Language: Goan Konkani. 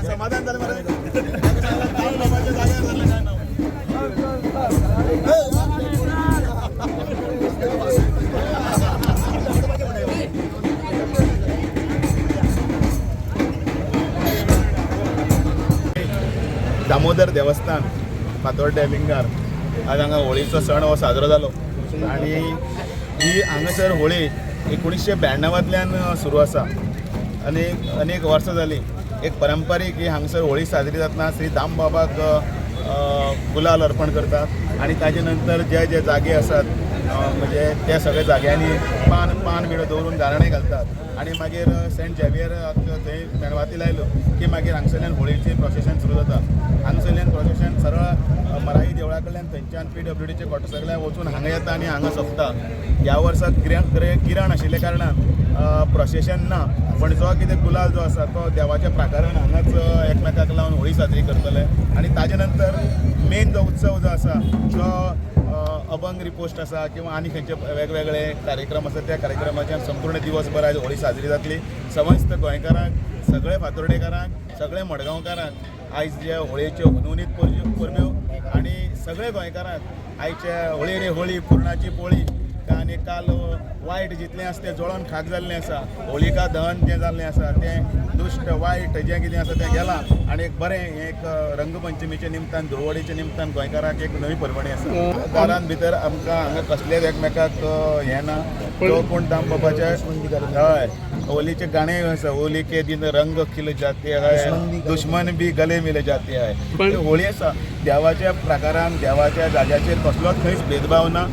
समाधान झालं मरे. दामोदर देवस्थान फातोर्डे लिंगार आज हांगा होळीचो सण हो साजरो जालो आनी ही हांगासर होळी 1992तल्यान सुरू आसा. अनेक अनेक वर्सां जालीं एक परंपरीक ही हांगासर होळी साजरी जातना श्री दामबाबाक गुलाल अर्पण करतात आनी ताजे नंतर जे जे जागे आसात, म्हणजे त्या सगळ्या जाग्यांनी पान पान विडो दवरून गाराणें घालतात आनी मागीर सेंट झेवियर थंय मेणवाती लायल्यो की मागीर हांगसरल्यान होळीचें प्रोसेशन सुरू जाता. हांगसरल्यान प्रोसेशन सरळ मराई देवळा कडल्यान थंयच्यान पीडब्ल्यूडीचे क्वॉर्टर्सा कडल्यान वचून हांगा येता आनी हांगा सोंपता. ह्या वर्सा गिराण आशिल्ल्या कारणान प्रोसेशन ना, पण जो कितें गुलाल जो आसा तो देवाच्या प्राकारान हांगाच एकमेकाक लावन होळी साजरी करतले आनी ताजे नंतर मेन जो उत्सव जो आसा तो अभंग रिपोस्ट आसा किंवा आनी खंयचे वेगवेगळे कार्यक्रम आसा, त्या कार्यक्रमाच्यान संपूर्ण दिवसभर आयज होळी साजरी जातली. समस्त गोंयकारांक, सगळे फातोर्डेकारांक, सगळे मडगांवकारांक आयज जे होळयेच्यो हुनहुनीत परब्यो आनी सगळे गोंयकारांक आयच्या होळी रे होळी पुरणाची पोळी आनी काल वायट जितलें आसा तें जळोन खाक जाल्लें आसा. होलिका दहन जें जाल्लें आसा तें दुश्ट वायट जें कितें आसा तें गेलां आनी एक बरें हें एक रंगपंचमीच्या निमतान, धुळवडीच्या निमतान गोंयकारांक एक नवी परवणी आसा. दारान भितर आमकां हांगा कसलेच एकमेकाक हें ना. जो कोण दामबाबाच्या, हय, होलीचे गाणे आसा, होली के दिन रंग खिल जाते है, दुश्मन भी गले मिल जाते है. होळी आसा देवाच्या प्रकारान, देवाच्या जाग्याचेर कसलोच खंयच भेदभाव ना.